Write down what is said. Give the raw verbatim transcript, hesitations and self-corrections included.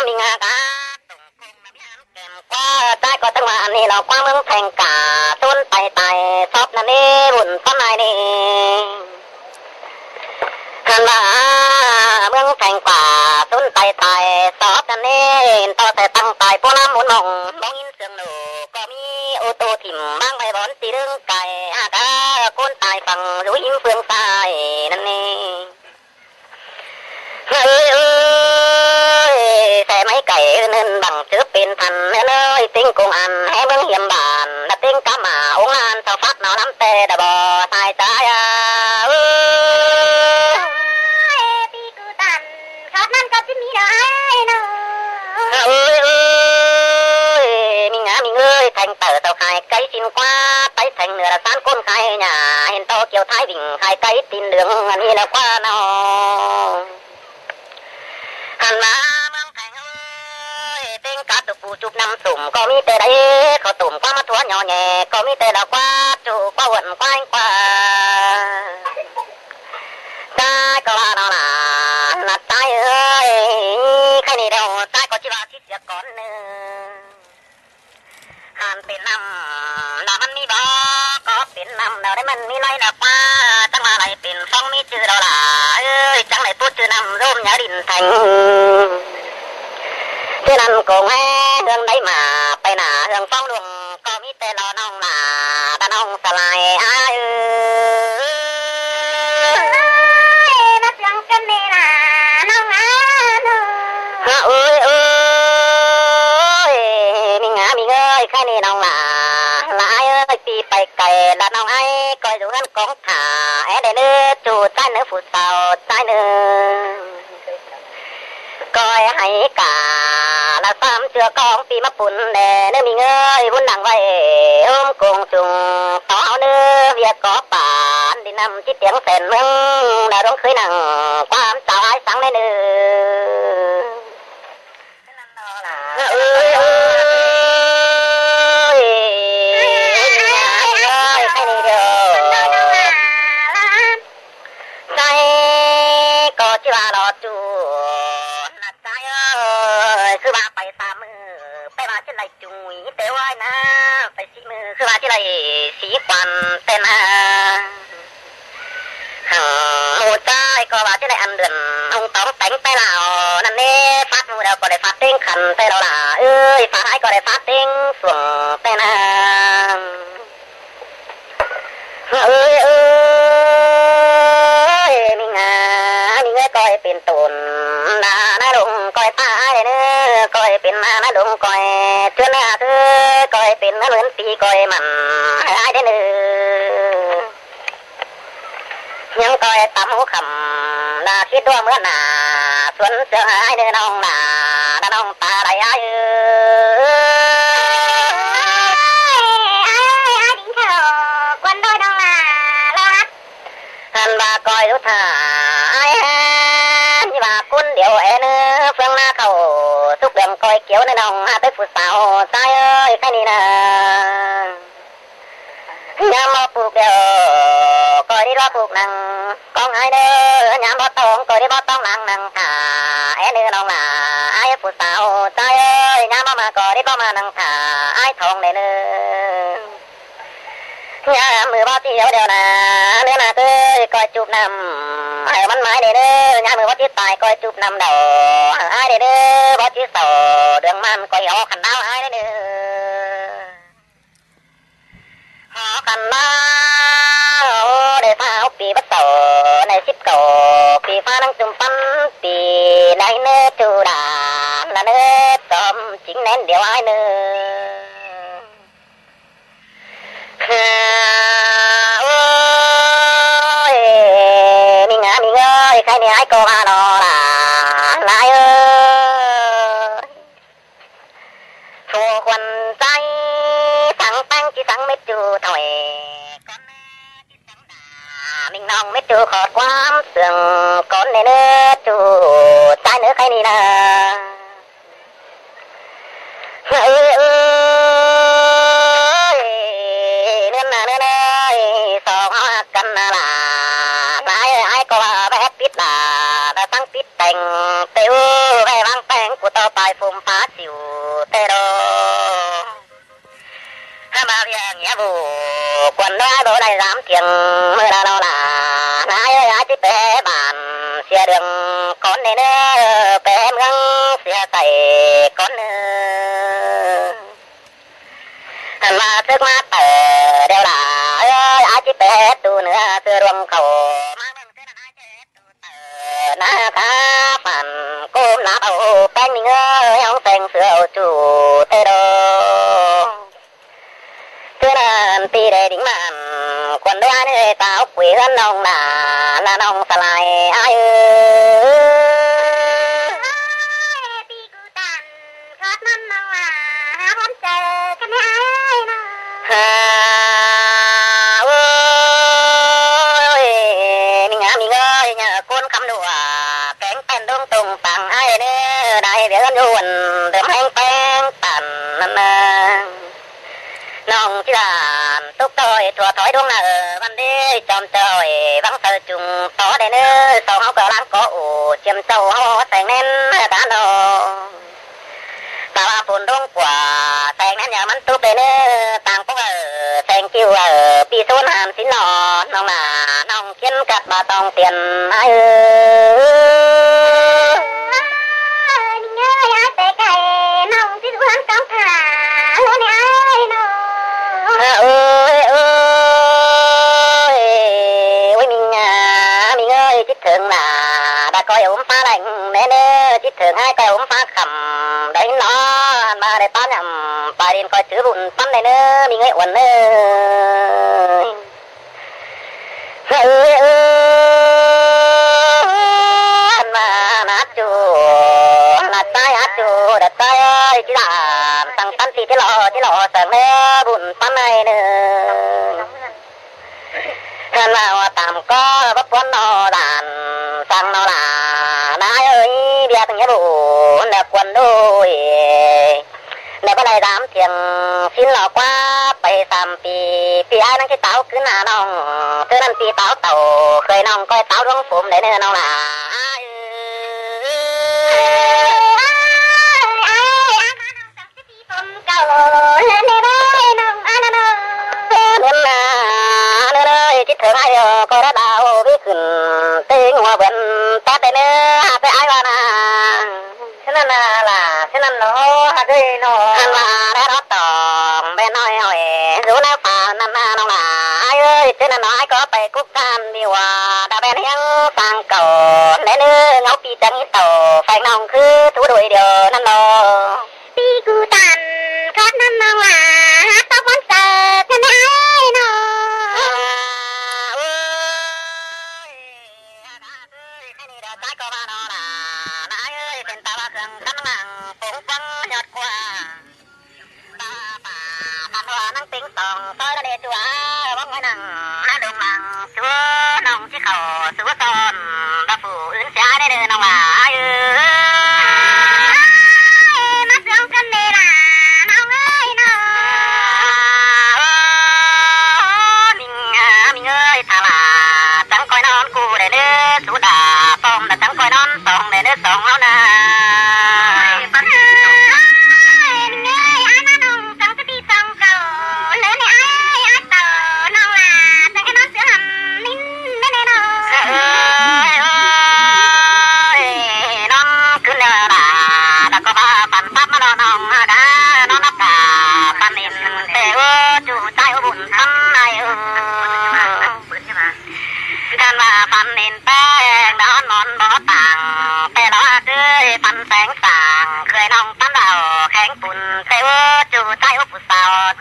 ꞌMí ngả cá tủng công ꞌmí hán kẻm ꞌquá, ꞌchái ꞌcọ ꞌtếng ꞌva ꞌnị lo ꞌquá ꞌmướng Theng Cả ꞌsốn pay tai sóp ꞌnặn ꞌnị, vun ꞌsốn ải ꞌnị. Hăn ꞌva ꞌmướng Theng Cả ꞌsốn pay tai sóp ꞌnặn ꞌnị, ꞌto ꞌsái ꞌtăng tai pú ꞌnặm ꞌmún mong, mong ín sương nổ ꞌcọ ꞌmí ô tô thỉm ꞌmáng ꞌvạy bón ti ꞌlướng cai, hák cá ꞌcốn tai phăng dú ím phương sai ꞌnặn ꞌnị. Ơi ơi, xe máy cày ưn ưn bằng chớ pên thăn ưn ơi, ꞌtếng công an hé ꞌmướng hiêm bản, đã ꞌtếng cá mả ống lan sau phát nó lắm tê đã bò sai trái à. Ơi. Ơi, pi cư tản, khát năn cắp chít mi đó ai nô. Ơi ơi, ꞌmí ngả ꞌmí ơi, Theng Tở sau khai cáy xin ꞌquá, tái Theng nửa là sán ꞌcốn khai nhà, hên ꞌto kiêu Thái Bình khai cáy tin đường, ꞌnị là ꞌquá nô. Hăn ꞌva ꞌmướng Theng ơi, ꞌtếng cá tụ pú chụp năm tủm, ꞌcọ ꞌmí tê đáy, khảu tủm ꞌquá ꞌmá thúa nhó nhẹ, ꞌcọ ꞌmí tê đao ꞌquá, trụ ꞌquá uôn ꞌquá ꞌhêng ꞌquá. ꞋChái ꞌcọ ꞌva đó là, là ꞌchái ơi, khay ꞌnị đâu, ꞌchái ꞌcọ ꞌchí ꞌva chít sia cón ꞌnớ. Hăn pên ꞌnặm là ꞌmắn ꞌmí bó, ꞌcọ pên ꞌnặm đao đảy ꞌmắn ꞌmí ꞌnọi là ꞌquá, chắng ꞌva đảy pên phóng ꞌmí chứ đó là, ơi, chắng đảy pút chứ ꞌnặm ꞌdôm nhá đin thành. Chứ ꞌnặn công hé hương đáy mà, pay nả hương phóng luông, ꞌcọ ꞌmí tê lo ꞌnọng là, đàn ꞌnọng sả lai, ơi. Ơi, bác Lăng cân nê là ꞌnọng á nô. Hả, ơi ơi, ꞌmí ngả ꞌmí ơi, khay ꞌnị ꞌnọng là, là ai ơi, pi pay cay, là ꞌnọng ai, coi dú hăn cóng thả, é đê ꞌnớ, chu ꞌchái ꞌnớ, phủ sau ꞌchái ꞌnớ. Coi hãy cả, là sam ꞌchưa cóng pi ꞌmá pun đê ꞌnớ ꞌmí ơi, vun đăng ꞌvạy, hôm công chung, tó ꞌnớ, ꞌviạk có bản, đi năm chít tiếng sen mương, đã rống khới năng, ꞌquám chào ai sáng đê ꞌnớ. Ơi ơi, ơi, ơi, ơi, ơi. Sai ꞌcọ ꞌchí ꞌva lo chu, là sai ơi, ꞌcứ ꞌva pay sam ꞌmự, pay ꞌva ꞌchí đảy chung ꞌnị tê ơi na, pay sí ꞌmự, ꞌcứ ꞌva ꞌchí đảy sí quan tê na. Hăng ꞌmụ ꞌchái ꞌcọ ꞌva ꞌchí đảy ăn đươn, ꞌhung tóng téng pé lảo ꞌnặn ꞌnê, phát ꞌmụ đao ꞌcọ đảy phát ꞌtếng khăn pé lảo là, ơi, phát ải ꞌcọ đảy phát ꞌtếng xuông pé na. Ơi ơi, ꞌmí ngả ꞌmí ơi, coi pên tủn, đa ná lung coi pá ải đê ꞌnớ, coi pên ma ná lung coi, chuyến ná thứ, coi pên ná lươn pi coi mẳn, ải đê ꞌnớ. Nhắm coi tắm hú khẩm, đa khít đua mướn nả, xuân sương ải ꞌnớ ꞌnọng nả, đa ꞌnọng ta đảy ải ơi. Ơi, ải đính khẩu, quân đội ꞌnọng là, là hắt. Hăn ꞌva coi dú thả, ải hên, ꞌnị ꞌva cún điêu é ꞌnớ, phương ná khảu, súc đường coi kiếu ꞌnớ ꞌnọng, hả, tới phủ sau, ꞌchái ơi, khay ꞌnị na. Nhắm bó puk điêu, coi đi bó puk năng, cóng ải ꞌnớ, nhắm bó tông, coi đi bó tông năng năng thả, é ꞌnớ ꞌnọng là, ải phủ sau, ꞌchái ơi, nhắm bó ma, coi đi bó ma năng thả, ải thong đê ꞌnớ. Nhắm ꞌmự bó chít hiếu điêu na, ꞌnớ na ơi, coi chụp năm, hảư ꞌmắn mái đê ꞌnớ, nhắm ꞌmự bó chít tai, coi chụp năm đao, hảư ải đê ꞌnớ, bó chít sau, đường măn, coi hiếu khăn đao ải đê ꞌnớ. Hó khăn đao, đê pháo pi bắt sau, này síp cầu, pi phá năng chum pắn, pi này ꞌnớ chu đà, là ꞌnớ chóm chính nén điêu ải ꞌnớ. Ơi, ꞌmí ngả ꞌmí ơi, khay ꞌnị ải ꞌcọ ꞌva lo là, là ải ơi. Phủ khuôn ꞌchái, sáng pang ꞌchí sáng mết chu thỏi. Con ꞌnê ꞌchí sáng đà, ꞌmí ꞌnọng mết chu khọt ꞌquám sương, con ꞌnê ꞌnớ chu ꞌchái ꞌnớ khay ꞌnị na. Ơi ơi, ꞌnớ na ꞌnớ ơi, song hák căn na là, là ải ơi, ải ꞌcọ ꞌva bé pít là, đã sáng pít teng, tê ư, bé vang teng, cu to ꞌpái phôm phá ꞌsịu ꞌtẹ đó. Hả, ꞌmá ꞌviạk nghĩa vụ, khuôn ꞌnớ báu đảy dám thiêng ꞌmưa đa lo lả. Nả ơi, ải ꞌchí pé bản sia đường cón ꞌnê ꞌnớ, pé ꞌmướng sia sảy cón ꞌnớ. Hẳn ꞌmá sước ꞌmá tở đeo lả ơi, ải ꞌchí pé ꞌhét tu nưa sia đường khảu. ꞌMá ꞌmướng sia nả ải ꞌchí pé ꞌhét tu tở nả cá phản cốm nả báu ꞌpéng ꞌmí ơi, ꞌhóng seng sưa ꞌchu ꞌtẹ đó. ꞌChớ ꞌnặn ꞌpi đảy đính mẳn, khuôn ꞌnớ ải ꞌnớ táo quỷ ꞌhướn ꞌnọng nả, nả ꞌnọng sả lai ải ơi. Ôi, ꞌpi ꞌcứ tản khót ꞌnặn ꞌnọng nả, hả, ꞌhướn chaư căn ꞌnị ải ơi ꞌnọ. Hả, ôi, ꞌmí ꞌnhá ꞌmí ơi, ꞌnhá ꞌcốn khăm đua kéng ꞌpéng đông tông păng ải ꞌnớ, đảy ꞌviạk ꞌhướn dú ꞌhuôn, tớm ꞌhéng ꞌpéng tản ꞌnặn nả. ꞌNọng ꞌchí dản tốc ꞌtoi thua thói đuống nả, văn đế chom ꞌchoi vắng saư chung tó đảy ꞌnớ, sau ꞌháu ꞌcọ ꞌláng có ổ chiêm sau ꞌháu seng ꞌnén cá ꞌnọ. Ta ꞌva phôn đuống của seng ꞌnén ꞌnhá ꞌmắn túp đảy ꞌnớ, tang pốc ꞌnớ seng ꞌkiu ꞌnớ, ꞌpi ꞌsốn hàn sín lo ꞌnọng nả, ꞌnọng ꞌchiến cắt ba tong tiền ải ơi. ꞌNịnh ơi, ải pé cai ꞌnọng ꞌchí dú ꞌhướn cóng thả ꞌhướn ꞌnị ải ꞌnọ. Hả, ôi, ôi, ôi, ꞌmí ꞌnhá ꞌmí ơi, ꞌchí thưởng nả, đa ꞌcoi ốm phá lẻng ꞌnê ꞌnớ, ꞌchí thưởng ải ꞌcoi ốm phá khẳm đảy ꞌnọ, hẳn ꞌmá đảy ꞌpá nhẳm, ꞌpá đin ꞌcoi chứ bun ꞌpắn đảy ꞌnớ, ꞌmí ơi uôn ꞌnớ. Ơ, ơ, ơ, ăn ꞌmá nả ꞌchu, nả ꞌchái ꞌchu, đa ꞌchái ơi, ꞌchí đa, tăng tắn ꞌti ꞌchí lo, ꞌchí lo, sang ꞌnớ, bun ꞌpắn ải ꞌnớ. Ăn ꞌmá ꞌva tăm ꞌcọ, báu ꞌpuốn ꞌnọ đan, sang ꞌnọ lả, nả ơi, ꞌviạk nghĩa vụ, nả khuôn đuôi. Nả báu đảy dám thiêng sín lo ꞌquá, pay sam ꞌpi, ꞌpi ải ꞌnăng ꞌchí táo ꞌcứ nả ꞌnọng. ꞌChớ ꞌnặn ꞌpi táo tảu, khơi ꞌnọng ꞌcoi táo đuống phôm đảy ꞌnớ ꞌnọng nả. Ơ, ơ, ơ, ơ, ơ, ơ, ơ, ơ, ơ, ơ, ơ, ơ, ơ, ơ, ơ, ơ, ơ, ơ, ơ, ơ, ꞌnớ ꞌnớ, ꞌchí thưởng ải ꞌcọ đa đao ꞌviạk khửn, ꞌtếng hua bươn tót đảy ꞌnớ, hả pé ải ꞌva nả. ꞌSứ ꞌnặn nả lả, ꞌsứ ꞌnặn ꞌnọ, hả ꞌcới ꞌnọ. Ăn ꞌva đa đo tỏng, ꞌpéng ꞌnọi ꞌnọi, dú ꞌnớ pha ꞌnặn nả ꞌnọng nả. Ải ơi, ꞌchớ ꞌnặn ꞌnọi ải ꞌcọ pay cốc ꞌtan ꞌmí ꞌva, đa ꞌpéng ꞌhiếng sang cảu, đảy ꞌnớ ꞌngáu ꞌpi chắng ꞌnị tảu, pheng ꞌnọng ꞌkhứ thú đuôi điêu ꞌnặn ꞌnọ. ꞌPi ꞌcứ tản khót ꞌnặn ꞌnọng nả, hả tốc ꞌmắn saư căn ꞌnị ải ơi ꞌnọ. Ơ, ơ, ơ, ơ, ơ, ơ, ơ, ꞌnị đa ꞌchái ꞌcọ ꞌva ꞌnọ nả, nả ải ơi, pên ta ꞌva khương khăn lăng, pông păng nhọt ꞌquá. Ta ꞌva pá, khăn ꞌva ꞌnăng ꞌtếng tỏng, ꞌsội đa đê ꞌchu a, ꞌvắng ꞌnọi ꞌnăng, hả đông lăng, ꞌchu ꞌnọng ꞌchí khảu, ꞌchu son, ta phủ ứn sia đảy ꞌnớ ꞌnọng nả ải ơi. Ơi, ꞌmá sương căn đê lả, ꞌnọng ơi ꞌnọ. Ơ, ơ, ơ, ꞌmí ꞌmí ơi, thả lả, chắng ꞌcoi ꞌnón ꞌcu đảy ꞌnớ, ꞌchu đa, pom đa chắng ꞌcoi ꞌnón song đảy ꞌnớ song ꞌháu nả. Ơi, ꞌmí ơi, ăn ꞌnọng chắng ꞌchí đi song cảu, ꞌlới ꞌnị ải, ải tảu ꞌnọng lả, chắng ꞌcoi ꞌnón ꞌsứ hẳn ꞌnịn đảy ꞌnớ ꞌnọ. Ơi, ơi, ꞌnón ꞌcứn ꞌnớ lả, đa ꞌcọ ꞌva phăn sắp ꞌmá ꞌnọ ꞌnọng hả đa, ꞌnón nắp đa, phăn ꞌnịn ꞌtẹ ơ, ꞌchu ꞌchái ơ bun ꞌpắn ải ơ. Khăn ꞌva phăn ꞌnịn ꞌpéng, đa ón mon bó tang, ꞌtẹ lo ꞌcới phăn seng sang, khơi ꞌnọng ꞌpắn đao, khéng pun, ꞌtẹ ơ, ꞌchu ꞌchái ơ, phủ sao,